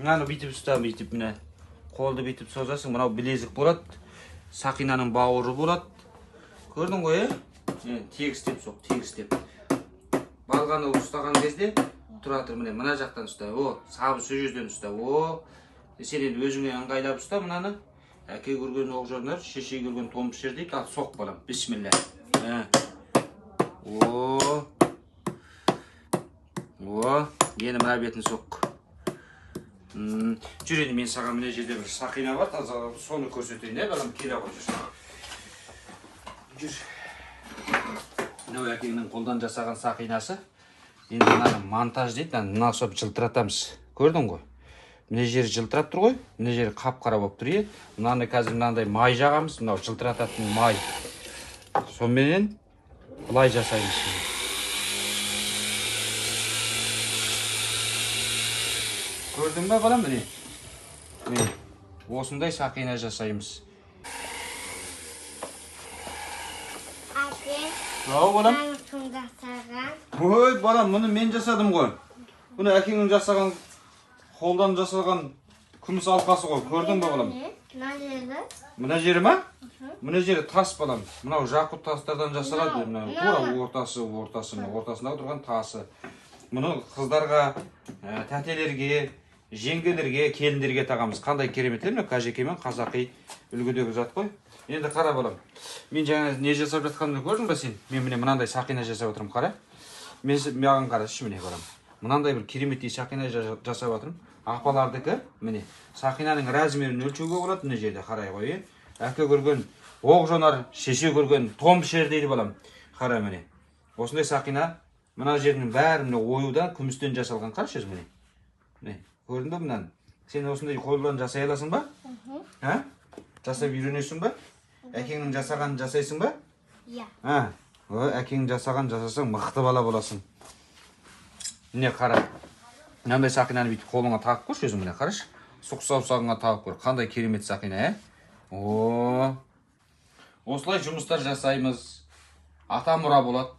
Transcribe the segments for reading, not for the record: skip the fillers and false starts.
Мынаны бүйтіп ұста, бүйтіп міне. Қолды бүйтіп созасың, мынау білезік болады. Сақинаның бауыры болады. Көрдің ғой, е? Тегістеп соқ, тегістеп. Балғаны ұстаған кезде тұра тұр, міне, мына жақтан ұста. О, сабы сол жерден ұста. О, сен енді өзіңе ыңғайлап ұста мынаны. Әке көрген оқ жонар, шеше көрген тон пішер дейді. Ал соқ, балам. Бисмилля. О. О, енді мына бетін соқ. Жүр енді, мен саған мына жерде бір сақина бар, таза, соны көрсетейін, ә, балам, келе ғой, жүр. Жүр. Мынау әкеңнің қолдан жасаған сақинасы. Енді мынаны монтаж дейді, мына ұқсап жылтыратамыз. Көрдің ғой? Мына жері жылтырап тұр ғой, мына жері қап-қара болып тұр, е? Мынаны қазір мынандай май жағамыз, мынау жылтырататын май. Сонымен былай жасаймыз. Көрдің бе, балам, міне? Міне, осындай сақина жасаймыз. Әке, Ау, балам. мынаны кім жасаған? Ой, балам, мұны мен жасадым ғой. Бұны әкеңнің жасаған, қолдан жасалған күміс алқасы ғой. Көрдің бе, балам? Мына жері? Мына жері ма? Мына жері тас, балам. Мынау жақут тастардан жасалады. Мынау, Мына тура мынау. ортасы, ортасы, мына ортасындағы тұрған тасы. Мұны қыздарға, тәтелерге, жеңгелерге, келіндерге тағамыз. Қандай керемет, мына қажеке мен қазақи үлгідегі зат қой. Енді қара, балам. Мен жаңа не жасап жатқанымды көрдің бе сен? Мен міне мынандай сақина жасап отырмын, қара. Мен маған қарашы, міне, балам. Мынандай бір кереметтей сақина жасап жатырмын. Апалардікі, міне, сақинаның размерін өлшеуге болады мына жерде, қарай ғой, е? Әке көрген оқ жонар, шеше көрген тон пішер дейді, балам. Қара, міне. Осындай сақина, мына жердің бәрі міне оюдан, күмістен жасалған, қарашы өзі, міне. Міне, көрдің бе мынаны? Сен осындай қолдан жасай аласың ба? А? Жасап үйренесің ба? Әкеңнің жасағанын жасайсың ба? Иә. А, о, әкеңнің жасағанын жасасаң мықты бала боласың. Міне қара. Мынандай сақинаны бүйтіп қолыңа тағып көрші өзің, міне қарашы. Сұқ саусағыңа тағып көр. Қандай керемет сақина, ә? О! Осылай жұмыстар жасаймыз. Ата мұра болады.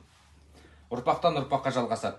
Ұрпақтан ұрпаққа жалғасады.